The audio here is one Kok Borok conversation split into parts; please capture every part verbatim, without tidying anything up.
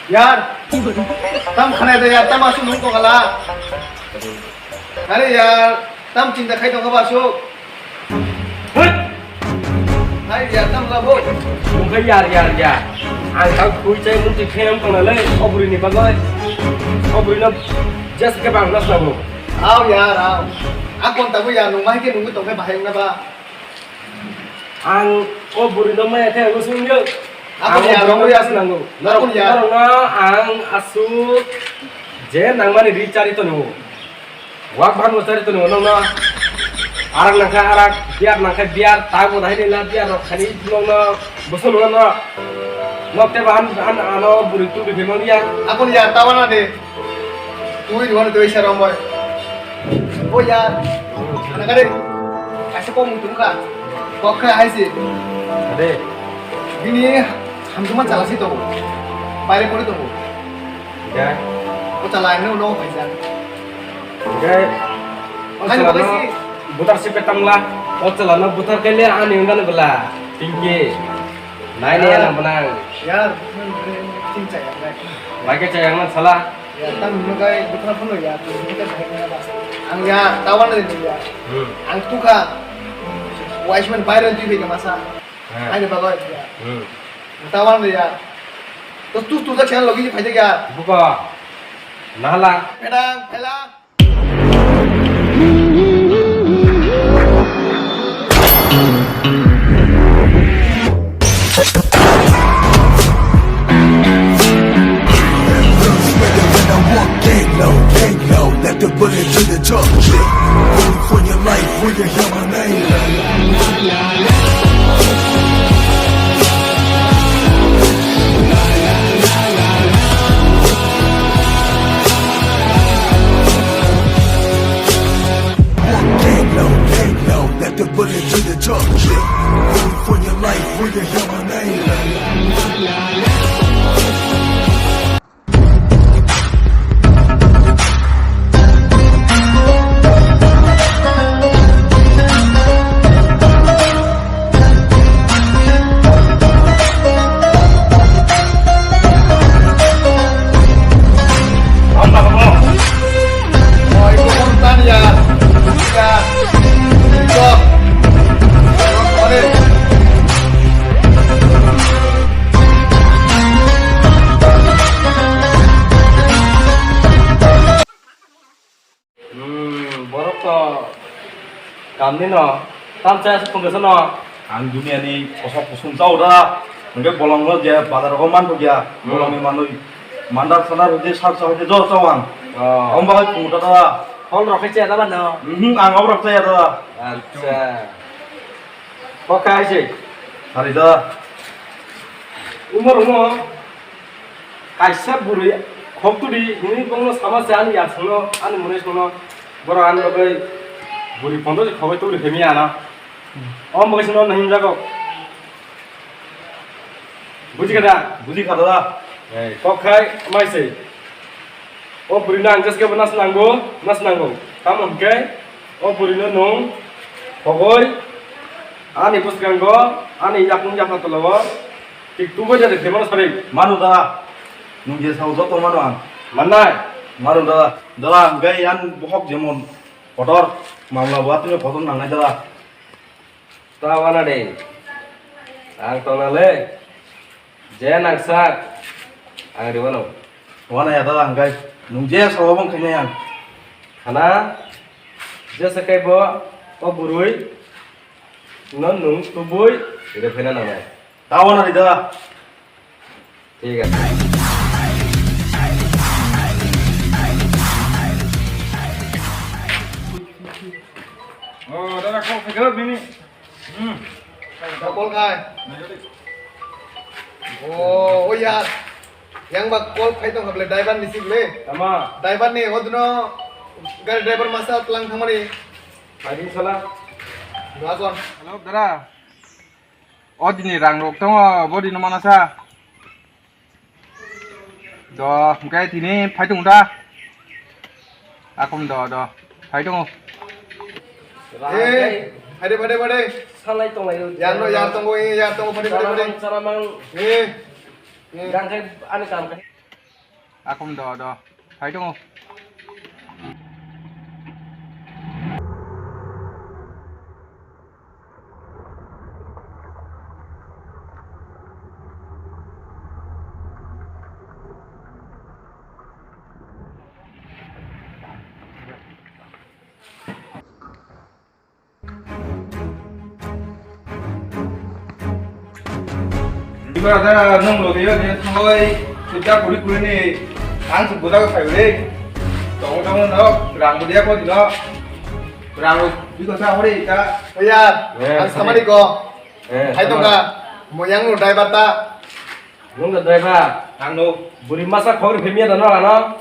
Yar, tam khanai de yar, tam asuk nung tongala. Are yar, tam chinta khai tongkha ba asuk. Hoi! Hai yar, tam labo. Nung khai yar, yar, yar. Ang tang khui chai mung ti khem tongale, obri ni bagoi. Obri no jas ke bang nas labo. Aw yar, aw. Akon tabo yar, nung mai ke nungwi tongkhe bahai wngna ba. Ang o buri no maya khe ang sung yo. Ako ni ang arong ya. Nango. Narok ya. Narok na ang asuk je nangmani ri chari to nungo. Wak bhan mo chari to nungo nong na. Arak nangkha arak, biar nangkha biar, tago dahai ni la biar rok khani nong na. Boso nong na. Nok te bahan an ano buri tu bimon ya. Ako ni ya tawana de. Tui rwani tui sa romoi. O ya. Nagare. Kaisa kok mutung ka. Kok kha hai si. Ade. Bini hamjuma chala si tongo. Baire pori tongo. Ya. O chala ino no phaisa. Ya. O ani chala no bagai si. Butar si petang la. O chala no butar kele ani undana bela. Tingki. Nai ne nang benang. Ya, ting chaya. Bai ke chaya nang sala. Ya, tam nung kai dukra phano ya, tu nung kai bahai kena ba. Ang ya, tawan le ya. Hmm. Ang tu kha. Wise man bayar tu bega masa. Ha. Ai ne bagai ya. Hmm. Tawan le ya. To tu tu ta channel logi phai ya. Buka. Nahala. Pedang, phela. Let the bullet to the judge. Run for your life when you hear my name. Gang low, gang low, let the bullet to the judge. Run for your life when you hear my name. Hmm, borok to kamni no, tam chaya se phunuksa no. Ang duniani kosok kusung chao da, hwnkhe bolong no je bazar o man thok ya, hmm, bolong ni manwi mandar sandar hoite sak sa hoite jo chao ang. Oh. Om bagwi phunuk da da. Hol rok khe chaya da ba no? Mhm, ang ob rok chaya da. Acha. Kok khai se. Sari da. Umar umo. Kaisa bwrwi khok tudi hwnwi bongno sama se ani yar songno, ani mwnwi songno, borok ani bagwi bwrwi pondo se khogwi tubri khaimya ano. O bagwi songno himjago. Buji kha da? Buji kha da. Ei, kok khai mai se. O bwrwino ang jeske bo nas nango, nas nango. Tamo hwnkhe o bwrwino nwng khogwi ani bwskango, ani yakung yapha tolao Tik tubui de khe mano sari. Mano da. Nung je sao joto mano ang. Mannai. Mano da. Da, hwnkhe yang bohok jemon kotor mamla bo atwino kotor nangnai da. Ta wana de. Ang tongna le. Je nangsak. Ang riwano. Wana ya da, hwnkhe nung je sao bong khainai ang. Khana. Je sakai bo o burui. No nung tubui. Ide phaina nangnai. Tao na rida. Thik ase. Oh, dada, kok phaikha bini. Hmm. Double khai. Oh, oh yaar. Yang ba call khai tong kha ble, driver ni sik le. Tama. Driver ni, odno gari driver masa tlang thangmani. Phaidi sala. Hello, dada. O dini rang rok tongo, bo dino mana sa. Do, hwnkhe tini phai tongo da. Akum do, do. Phai tongo. Eh, phai de, phai de, phai de. Salai tonglai. Yar no, yar tongo, eh, yar tongo, phai de, phai de, phai de. Chalamang, chalamang. Eh, eh. Yang khai ani kam khai. Akum do do. Phai tongo. Iba ada nong loge yo ni thangoi sejak kuri kuri ni ang se budak sai ule. Tong tong no rang budia ko dino. Rang biko sa hore ita. Oya, eh, ang samari ko. Eh, hai tong ka. Moyang no driver ta. Nung da driver. Ang no. Buri masa khogri phemiya da no ano.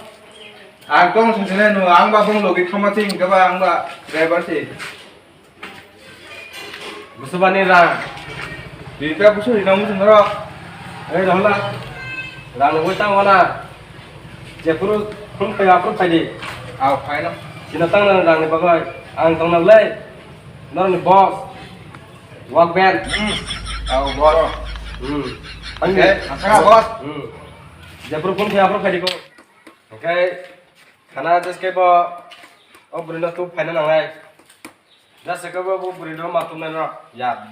Ang tong sung sene no ang ba bong logi thama sing ka ba ang ba driver si. Busubani rang. Di ka busu di nang musu noro. Eh, dah lah. Rang nunggu tang mana? Jepuru pun kaya pun tadi. Au, kaya no. Sina tang na rang ni bagai. Ang tong na lei. Nor ni boss. Work van. Hmm. Au, boss. Hmm. Oke, angkara boss. Hmm. Jepuru pun kaya pun tadi ko. Oke. Khana jeske bo. Oh, buri no tu phaina nangai. Jasa ke bo, bo buri no ma tumnai no. Ya.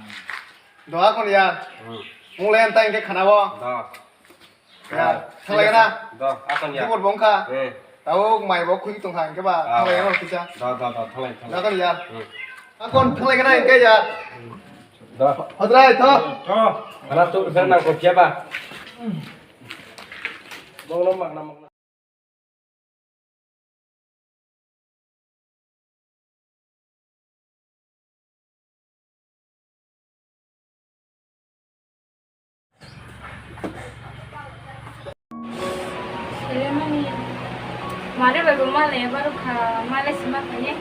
Doa kon ya. Hmm. Mung le anta ingke khana bo. Do. Ya, thanglai na. Do, akon ya. Khobor bongkha. Eh. Tao mai bo khui tongkha ingke ba. Ah. Thanglai na kisa. Do, do, do, thanglai, thanglai. Doa kon ya. Hmm. Akon thanglai na ingke ya. Do. Hodrai tho. Tho. Khana tu khana nang ko kya ba. Bong no mak na mak na. Mare bai bo malai ya baro kha, malai sima khaye.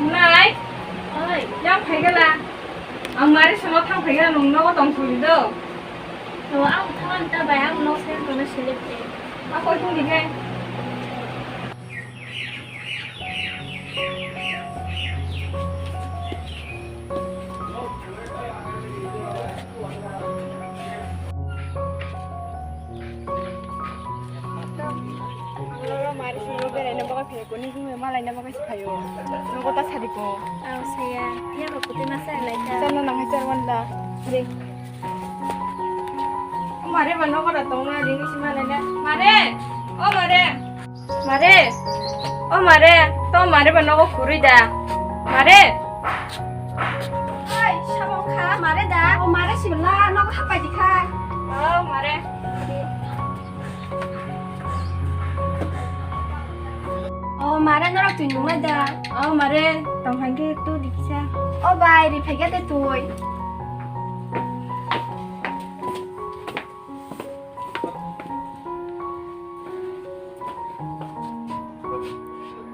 Nai, oi, yang phai gala. Ang mare sama thang phai gala, nung nogo tong thuli do. To ang thawan ta bai ang nok sen kono selek te. Ako thung di kai. Ang lolo mari sini berai na bagai phayo, kuni sini malai na bagai phayo. Nogo ta sadi ko. Ang saya, ya ko kuti masa lai ta. Sana nang hai char wanda. Ding. Mare ba nogo da tong na ding isi malai na. Mare! O mare! Mare! O mare! To mare ba nogo khurui da. Mare! Oi, samung kha, mare da. O mare sibla nogo hapai di kha. O mare. O mare norok twi nunglai da. O mare, tong hai khe tu di kisa. O bai, ri phai khe te twi.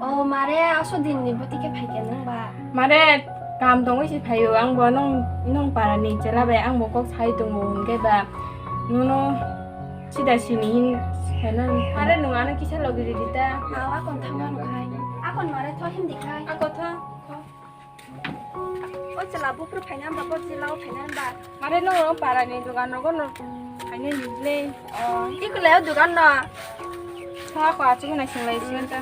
O mare, aso din ni buti khe phai khe nung ba? Mare, kam tongwi se phaio, ang bo nong, nong para ni chela bai, ang bo kok sai tongo, hwnkhe ba nono sida sini hin saina. Mare, nung ano kisa logi ridi ta. Aw, akon thangma nung khai. Akon mare tho hindi khai. Ako tho. O chwla buphuru phaina hwnba, bo chwla o phaina hwnba? Mare no, o para ni dogan rogo no phaina ni le. O, twi kwlai o dogan no? Thangma ko achugwi nai singlai sini ta.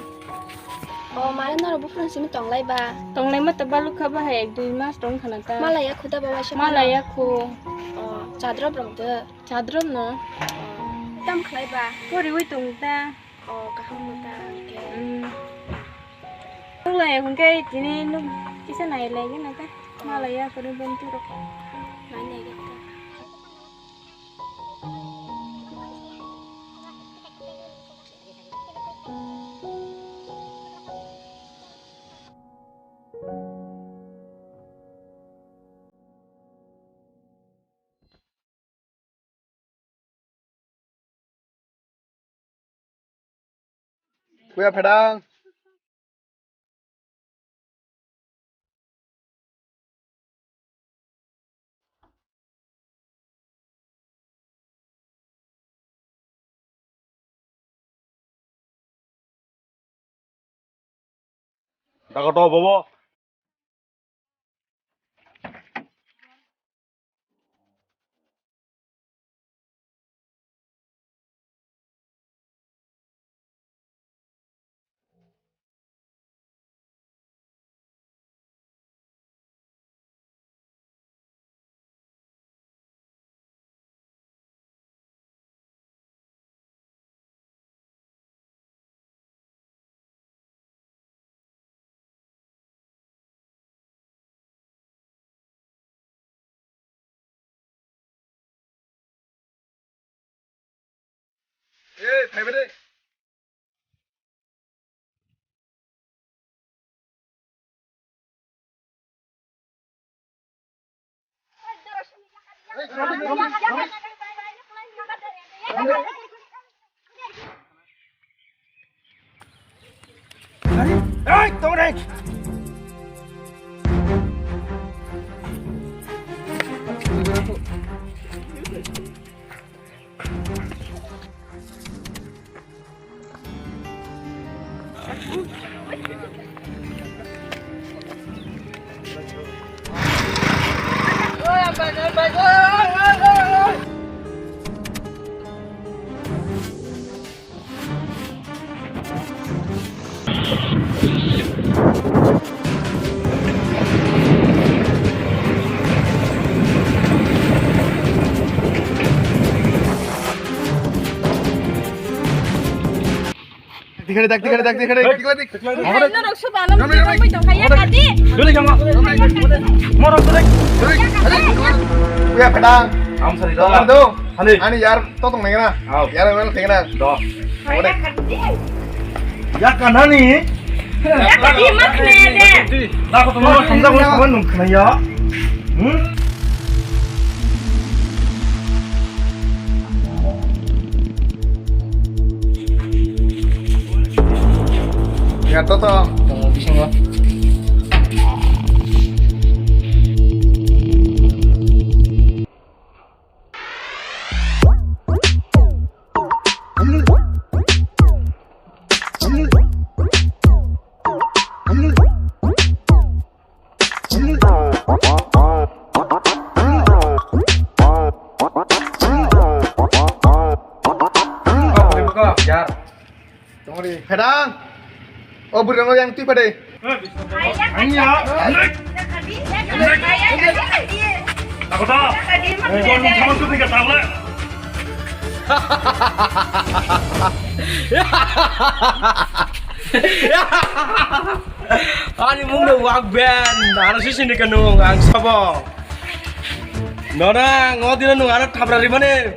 O, mare norok buphuru simi tonglai ba? Tonglai ma ta balu kha ba hai ek dui mas tong khana ta. Malai ya khuda ba waisa. Malai ya khu. O, chadrop rok de. Chadrop no. O, tam khlai ba? Poriwi tong ta. O, kaham no ta hwnkhe. Hmm. Nung lai hwnkhe tini nung kisa nai lai gana ta. O. Malai ya kwrwi bonti rok. Nai nai gana ta. Kuya phedang. Daga to bobo. Phaibai de. Ei, tong re. Tikhari dak, tikhari dak, tikhari dak, tikhari dak. Hai, norok sob alam. Dole jama. Morok dole. Ya, pedang. Am sari do. Ani yar to tong nengna. Yar wel tengna. Do. Ya kanani. Ya kadi mat ne de. Nako to mo samjak mo saban nung khna ya. Hmm? Ya, toto. Tongo bisingo. Phedang. O bwrwino yang twi pade. Ani ya. Takota. Kon sama tu tiga tahu lah. Ani mung no wak ben. Ano sisi ni kanung ang sabo. Nona ngodina nung ano thabra rimane.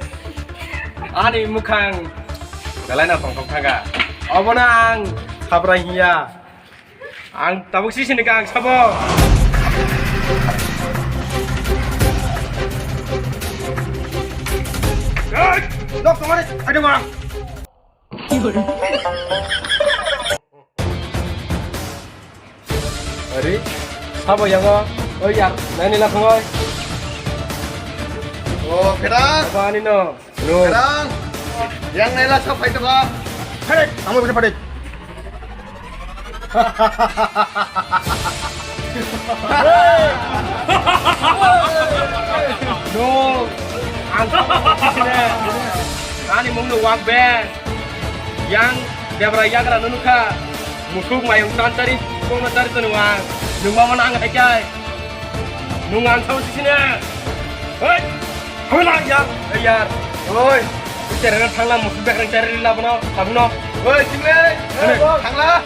Ani mukhang. Belai na tongthok thaga. Obo na ang thabra hiya. Ang tabuk sisi ni kang sabo. Hey! Dok, tomare, ada mang. Ari, sabo yango, oi yar, nani la khoi. Oh, kera. Apa ani no? Bro. Kadang. Yang nela sa fight ba. Pade. Amo bisa pade. No. Ang ani mung no wak be. Yang debra yagra no nukha. Musuk mayung tan tari, kong na tari to nung ang. Nung mama nang hai kai. Nung ang sao sisine. Hei. Hoi lang yar. Hei yar. Oi. Tere na thangla musuk bekreng tere lila bono. Tabuno. Oi, sine. Hei. Thangla.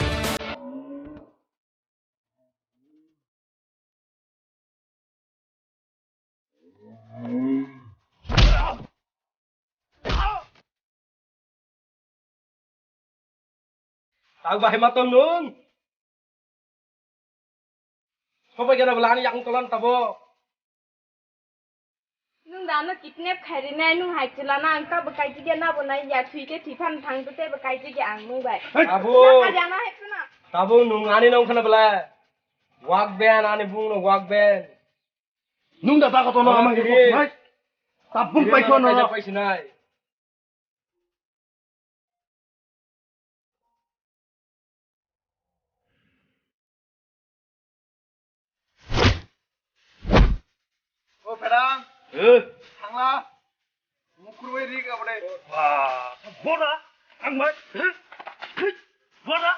Tang bahai ma tong nung. Sobai gana bela ani yakung tolan tabo. Nung da ano kidnap khairi nai, nung hai chila na ang tabo kai chige na bo nai ya, thui ke thui phan thang te bo kai chige ang nung bai. Tabo. Ya ka jana hai chuna. Tabo nung ani nong khana bela. Wak ben ani bung no wak ben. Nung da ta ko to no ama ke ko nai. Tabung pai ko no. Pai sinai. O Pherang. Eh. Thangla. Mukurwi rik abone. Wah, bora. Ang mai. Bora.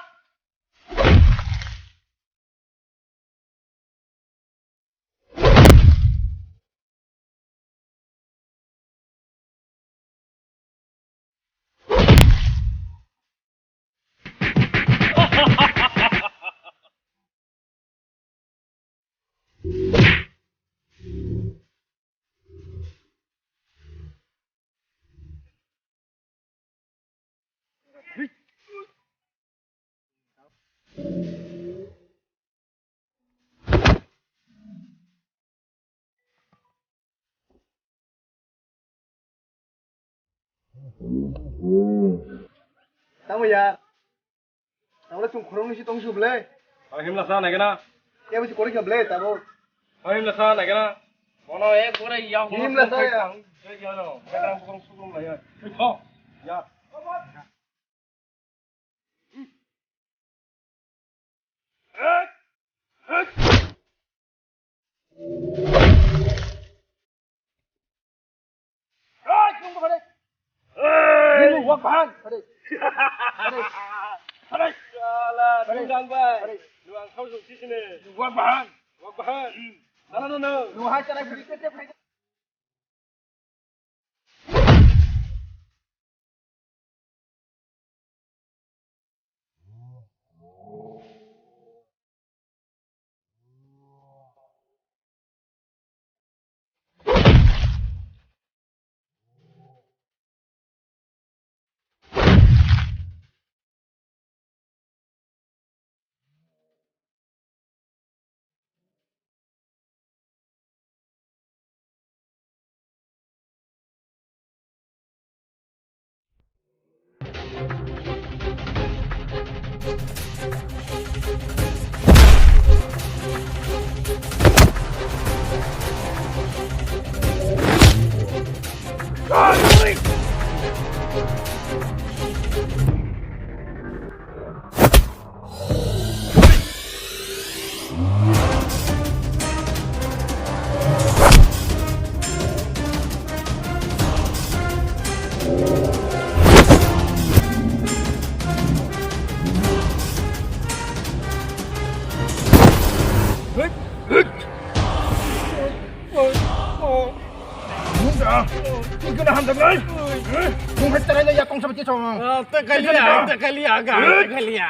Tamo ya. Tamo le chung khoroknwi si tong su ble. Ang himla sa nai gana. Kebo si koroi kha ble tamo. Ang himla sa nai gana. Mono ek gore ya. Himla sa ya. Ek ya no. Ek rang bukrong sukrong lai ya. Ho. Ya. Hey! Wak bahan. Hey! Hey! Hey! Sala, hey! Dungdang bai. Hey! Nuang kau jung sisine. Wak bahan. Wak bahan. Sala no no. Nuhai cara beri tete beri. Nung da, nung kena hamjaknai. Nung hai tarai na ya kong sama chisong. Ah, takalia, takalia, ga, takalia.